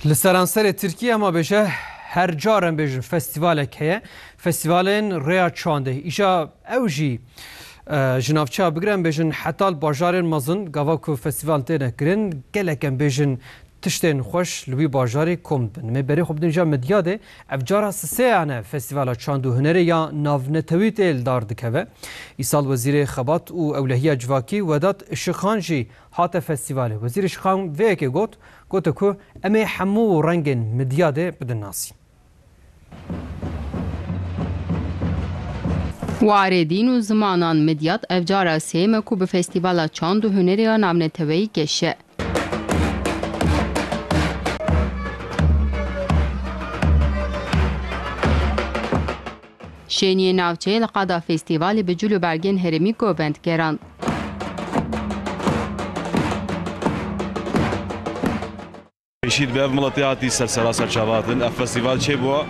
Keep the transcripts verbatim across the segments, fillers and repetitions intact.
Li seranserê Tirkiyê, em a bêje, her car em bêjin festîvalek heye. Festîvalên rêya çandê. Îja ew jî, e, ji navçeya bigire em bêjin heta li bajarên mezin, gava ku festîval têne kirin, gelek em bêjin tiştên xweş li wî bajarê kom dibin. Em ê berê xwe bidin îja Midyadê. Ev cara sisêyan e Festîvala Çand û Hunerê ya navnetewî tê li dar dikeve. Îsal Wezîrê Xebat û Ewlehiya Civakî Vedat Işıkhan jî hate festîvalê. Wezîr Işıkhan vê yekê got, gote ku em ê hemû rengên Midyadê bidin nasîn. Warê dîn û zimanan Midyad ev cara sêyem e ku bi Festîvala Çand û Hunerê ya navneteweyî geşe. Şêniyê navçeyê li qada festîvalê bi cil û bergên herêmî govend geran. Pêşî dibe ev miletê hatî ser sera ser çava hatin. Ev festîval çêbû.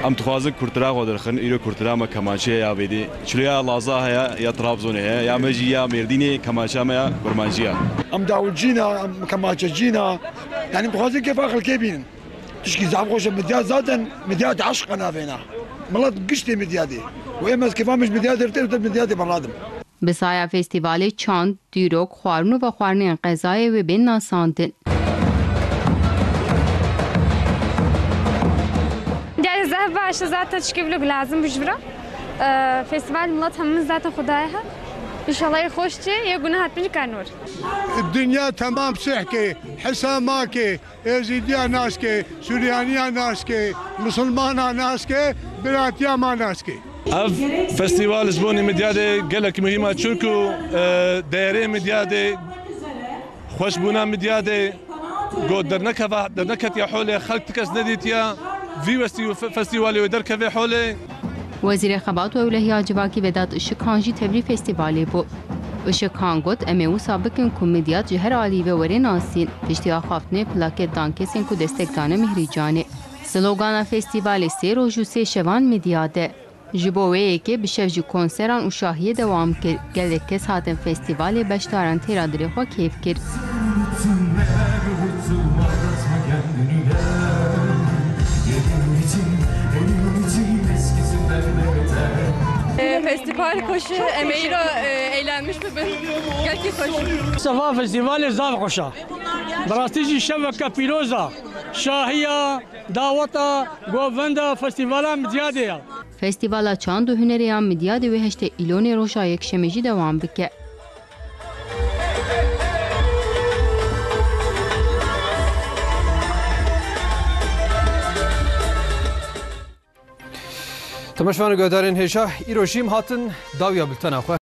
Em dixwazin kurtira xwe derxin. Îro kurtira me kemaçe ye ya vêdî. Çilo ya Laza heye, ya Trabzonê heye, ya me jî ya Mêrdînê kemaçe me ya kurmancî ye. Em dawicî ne, em kemaçecî ne. Yanî em dixwazin kêfa xelkê bînin. Tişkî zaf xweş e. Midyad zaten, Midyad eşq e navê ne. Milet giştê Midyadê. Û êm ez kêfa min ji Midyadê re tê, Midyadê beladim. Bi saya festîvalê çand, dîrok, xwarin û vexwarinên qezayê wê bên nasandin. Gelê zehf baş e, zaten tişkî vlog lazim bû ji vira. Ee, festîval milet hemimiz zaten Xwedayê he. İnşallah ê xweş çê, yê gune hat bin kanor. Dinya temam sehkê, hesa makê, Êzîdiya naske, Suryaniya naske, Misilmana naske, biratiya ma naske. Ev festîval ji bo Midyadê gelek muhîm e, çunku, e, değerê Midyadê, xweşbûna Midyadê, ku dernekeva, derneketiye holê, xelk ti kes nedîtiye, vî westî fe-, festîvalê wê derkeve holê. Wezîrê Xebat û Ewlehiya Civakî Vedat Işıkhan jî tevlî festîvalê bû. Işıkhan got, em ê wisa bikin ku Midyad ji her alî ve were nasîn, piştî axaftinê plaket dan kesên ku destek dane Mihrîcanê. Slogana festîvalê sê roj û sê şevan Midyad e. Ji bo wê yekê bi şev ji konseran û şahiyê dewam kir. Gelek kes hatin festîvalê beşdaran têra dilê xwe kêf kir. E, festîval xweş e, em ê îro, e, eğlenmiş bibin. Gelkî xweş. Sefa festîvalê zaf xweş e. Bi rastî jî şeveke pîroz e. Şahiya, daweta, govenda festîvala Midyadê ye. Festîvala Çand û Hunerê ya Midyadê wê heştê Îlonê roja Yekşemê jî dewam bike. Temaşevan û guhdarên hêja, îro jî em hatin dawiya bultena xwe.